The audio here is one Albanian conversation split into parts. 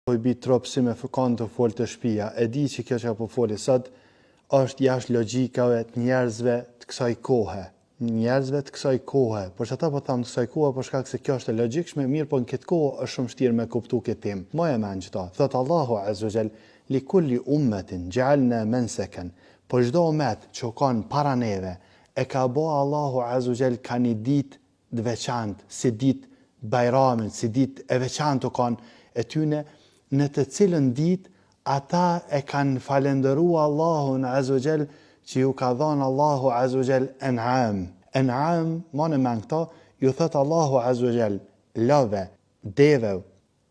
Po i bi trup si me kanë tu fol te shpia. E di që kjo çka po foli sot është jashtë logjikave të njerëzve të kësaj kohe. Njerëzve të kësaj kohe. Për çata po tham të kësaj kohe për shkak se kjo është e logjikshme, mirëpo në këtë kohë është shumë vështirë me kuptu këtë temë. Maje mend qëto. Thotë Allahu azze wa xhel, Li kulli ummetin xhealna menseken. Për çdo umet që u kanë para neve, e ka bo Allahu azze wa xhel ka një ditë të veçantë, si ditë Bajramit, si ditë e veçantë u kanë e tyne, në të cilën ditë ata e kanë falënderu Allahun azze wa xhel që ju ka dhanë Allahu azze wa xhel en'am. En'am, mane mend këto, ju thotë Allahu azze wa xhel lopëve, devev,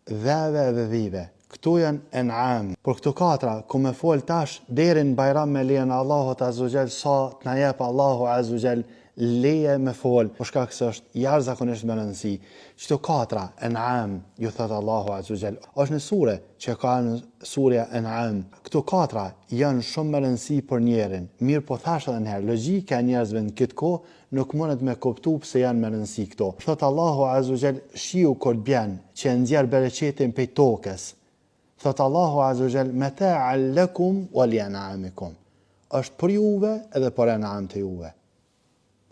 Dheve edhe dhive. Këto janë en'am. Por këto katra, ku me fol tash deri në Bajram me lejen e Allahut azze wa xhel sa të na jep Allahu azze wa xhel leje me fol, për shkak se është jashtëzakonisht me rëndësi. Qëto katra, en'am, ju thotë Allahu azze wa xhel. Është një sure që e ka emrin surja En'am. Këto katra janë shumë me rëndësi për njerin. Mirëpo thash edhe një herë, logjika e njerëzve në këtë kohë Nuk mundet me kuptu pse janë me rëndësi këto. Thotë Allahu azze wa xhel shiu kur t'bjen, që e nxjerr bereqetin pej tokës. Thotë Allahu azze wa xhel meta'an lekum wa li an'amikum. Është për juve edhe për en'amt e juve.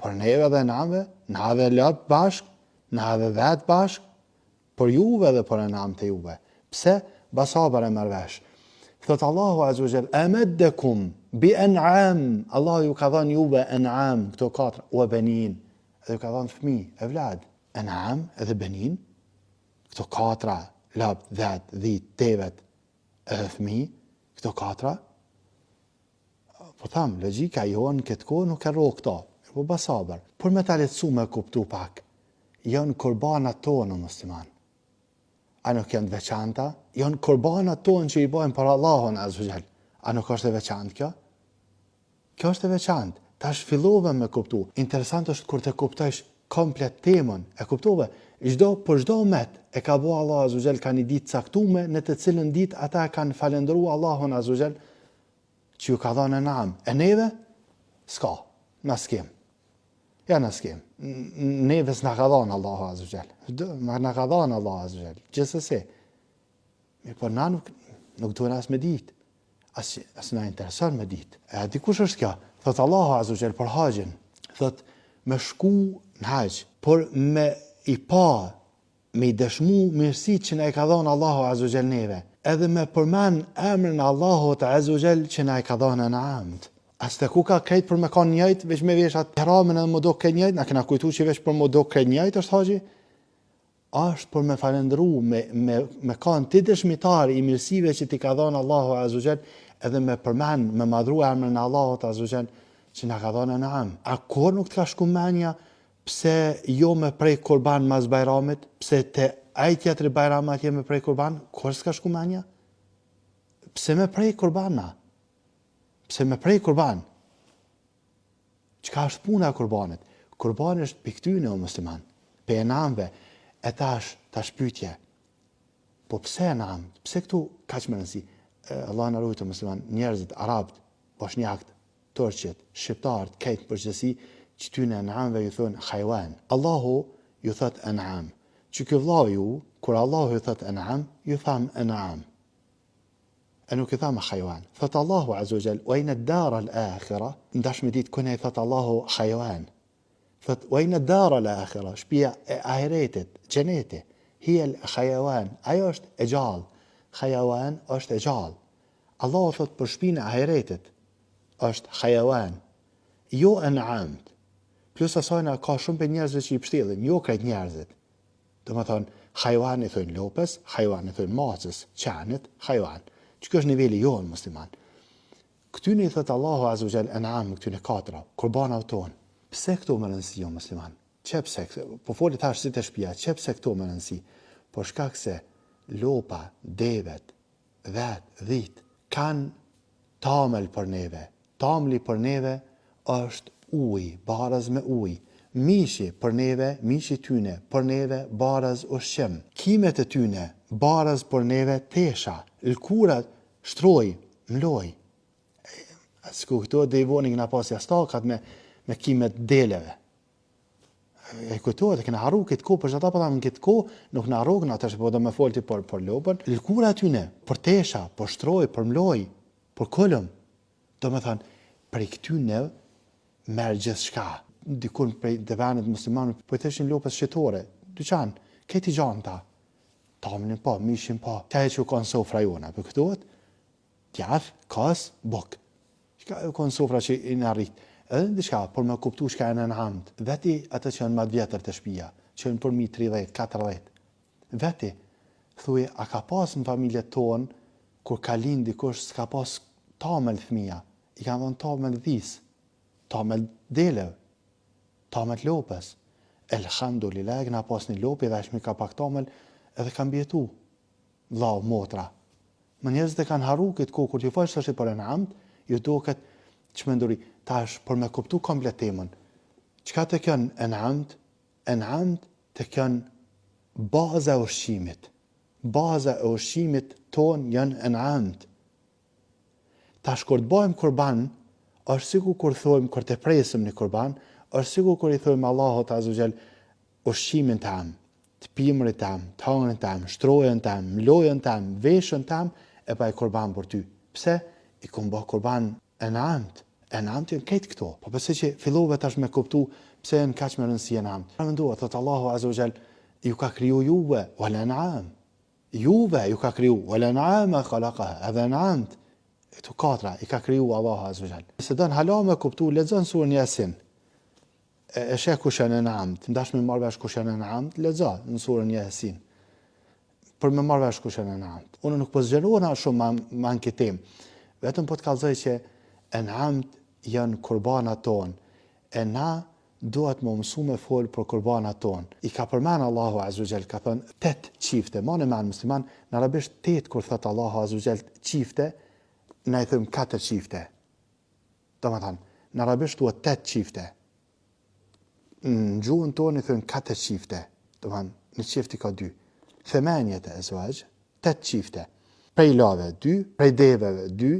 Për neve dhe en'amve, nave lopë bashkë, nave vetë bashkë, Për juve dhe për en'amt e juve. Pse? Ba sabër e merr vesh. Thotë Allahu azze wa xhel, Emeddekum bi en'am, Allahu ju ka dhënë juve en'am, këto katra, wa benin, edhe ju ka dhënë fëmijë, evlad. En'am edhe benin, këto katra, lopt, dhet, dhit, devet, edhe fëmijë, këto katra, Po tham, logjika jonë në këtë kohë nuk e rrok këto. Po ba sabër. Por me ta lehtësu me kuptu pak, janë kurbanat tonë o musliman. A nuk janë të veçanta? Janë kurbanat tonë që i bojmë për Allahun azze wa xhel. A nuk është e veçantë kjo? Kjo është e veçantë. Tash fillove me kuptu. Interesant është kur të kuptojsh komplet temën. E kuptove? Çdo, për çdo umet e ka bo Allahu azze wa xhel ka një ditë caktume në të cilën ditë ata e kanë falënderu Allahun azze wa xhel Që ju ka dhënë en'am. E neve? S'ka. Na s'kem. Ja na s'kem. Neve s'na ka dhënë Allahu azze wa xhel. Na na ka dhënë Allahu azze wa xhel. Gjithsesi. Mirëpo na nuk, nuk duhen as me ditë. As, as na intereson me ditë. E a di kush është kjo? Thot Allahu azze wa xhel për haxhin. Thot me shku në haxh, por me i pa me i dëshmu mirësitë që na i ka dhënë Allahu azze wa xhel neve, edhe me përmend emrin e Allahut azze wa xhel që na i ka dhënë en'amt. A s'të koka krejt për me kanë njëjtë, veç me vesh atë ihramin edhe m'u dok krejt njëjtë, na kena kujtu që veç për m'u dok krejt njëjtë është haxhi? Është për me falënderu, me, me, me kanë ti dëshmitar i mirësive që t'i ka dhënë Allahu azze wa xhel, edhe me përmend, me madhru emrin e Allahut azze wa xhel që na ka dhënë en'am. A kur nuk të ka shku menja Pse jo me prej kurban mas Bajramit, pse te ai tjetri Bajram atje me prej kurban, kur s'ka shku menja? Pse me prej kurban na? Pse me prej kurban? Çka është puna e kurbanit? Kurbani është pi ktyne o musliman, pe en'amve, e tash, tash pytje, po pse en'am, pse këtu kaq me rëndësi? Allah na rujtë o musliman, njerëzit, arabët, boshnjakët, Turqit, shqiptarët, krejt në përgjithësi, qëtyne en'amve ju thonë hajwan. Allahu ju thotë en'am. Që ky vllau ju, kur Allahu ju thotë en'am, ju tham en'am. E nuk ju tham hajwan. Thotë Allahu azze wa xhel, wa inna ad-dara al-akhira, n'dash me ditë kujna i thotë Allahu hajwan. Thotë wa inna ad-dara al-akhira, shpia e ahiretit, xheneti, hiya al-hayawan, ajo është e gjallë. Hayawan është e gjallë. Allahu thotë për shpinë e ahiretit, është hajawan, jo en'amt. Plus asajna ka shumë prej njerëzve që i pshtjellin, jo krejt njerëzit. Domethonë, hajawan i thojnë lopës, hajawan i thojnë macës, qenit, hajawan. Që kjo është niveli jonë musliman. Këtyne i thotë Allahu azze wa xhel en'am, këtyne katra, kurbanave tonë. Pse këto me rëndësi o musliman? Qe pse, po foli tash si te shpia, qe pse këto me rëndësi? Për shkak se lopa, devet, dhet, dhitë, kanë tamël për neve. Tamli për neve është ujë, baraz me ujë. Mishi për neve, mishi tyne, për neve baraz ushqim. Kimet e tyne, baraz për neve tesha. Lëkurat, shtrojë, mlojë. Sikur këto deri vonë i kena pas jastakat me, me kimet deleve. E kujtohet, e kena harru këtë kohë, për qata po tham në këtë kohë, nuk na rrokën, atëherë po do me folti për, për lopën. Lëkura e tyne, për tesha, për shtrojë, për mlojë, për kulm. Domethanë, prej këtyne merr gjithçka. Dikun prej devenet muslimanëve, po i thëshin lopës shitore, dyqan, krejt i gjanta. Tamlin po, mishin po. Qajo që u konë sofra jona, po kujtohet? Djath, kos, bukë. Çka u konë sofra që i na rrit. Edhe në diçka, por me kuptu çka janë en'amt. Veti ata që janë ma të vjetër te shpia, që janë përmi 30, 40. Veti, thuj, a ka pas në familjet tonë, kur ka lind dikush, s'ka pas tamël fëmija, i kanë dhënë tamël dhisë, tamël deleve, tamël lopës. Elhamdulillah, e kena pas një lopë, i dhashmi ka pak tamël, edhe ka mbijetu. Vllau, motra. Ma njerëzit e kanë harru këtë kohë, kur t'ju folsh tash për en'amt, ju doket çmenduri. Tash, për me kuptu komplet temën, çka të kjon en'amt? En'amt të kjon baza e ushqimit. Baza e ushqimit tonë janë en'amt. Tash kur të bëjmë kurban, është sikur kur thojmë kur të presim një kurban, është sikur kur i thojmë Allahut Azze ve Xhel ushqimin tem, të pimrit tem, të hangrit tem, shtrojën tem, mlojën tem, veshën tem, e baj kurban për ty. Pse? I kom bë kurban en'amt. En'amt janë krejt këto. Po besoj që fillove tash me kuptu pse janë kaq me rëndësi en'amt. Pra mendua, thot Allahu Azze ve Xhel, ju ka kriju juve, wal en'am. Juve ju ka kriju, wal en'ama khalaqaha, edhe en'amt. Këto katra i ka kriju Allahu Azze ve Xhel. Nëse don hala me kuptu, lexon surën Yasin. E, e sheh kush janë en'amt, n'dash me marrë vesh kush janë en'amt, lexo në surën Yasin. Për me marrë vesh kush janë en'amt. Unë nuk po zgjerohna shumë ma, ma në këtë temë. Vetëm po të kallzoj që en'amt janë kurbanat tonë. E na duhet me mësu me fol për kurbanat tonë. I ka përmend Allahu Azze ve Xhel, ka thënë tet çifte, mane men musliman, në arabisht tet kur thot Allahu Azze ve Xhel çifte, na i thojmë katër çifte. Domethënë, në arabisht thuhet tetë çifte. Në gjuhën tonë i thonë katër çifte. Domethënë, një çift i ka dy. Themanijete ezvaxh, tetë çifte. Prej lave dy, prej deveve dy,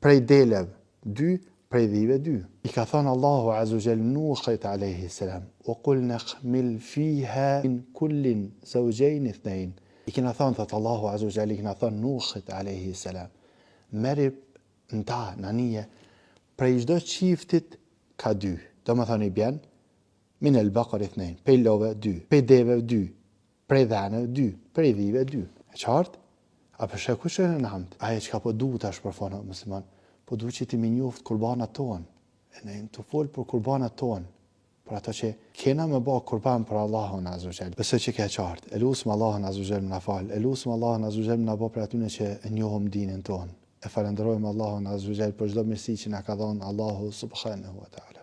prej deleve dy, prej dhive dy. I ka thënë Allahu Azze ve Xhel Nuhit alejhi selam, "Wa qulna ihmil fiha min kullin zawjayn ithnejn." I kena thënë, thotë Allahu Azze ve Xhel, i kena thënë Nuhit alejhi selam, merri Në ta, në anije, prej çdo çiftit ka dy, domethënë i bjen, min el bakar ithnejn, prej love dy, prej deveve dy, prej dheneve dy, prej dhive dy. E qartë? A po sheh kush janë en'amt? Ajo çka po du tash për fund, musliman, po du që ti me njoft kurbanat tonë. E ne jemi tu fol për kurbanat tonë. Për ato që kena me ba kurban për Allahun Azze ve Xhel. Besoj që ke e qartë. E lusim Allahun Azze ve Xhel me na fal. E lusim Allahun Azze ve Xhel me na ba prej atyne që e njohim dinin tonë. E falënderojmë Allahun Azze ve Xhel për çdo mirësi që na ka dhënë Allahu Subhanehu ve Teala.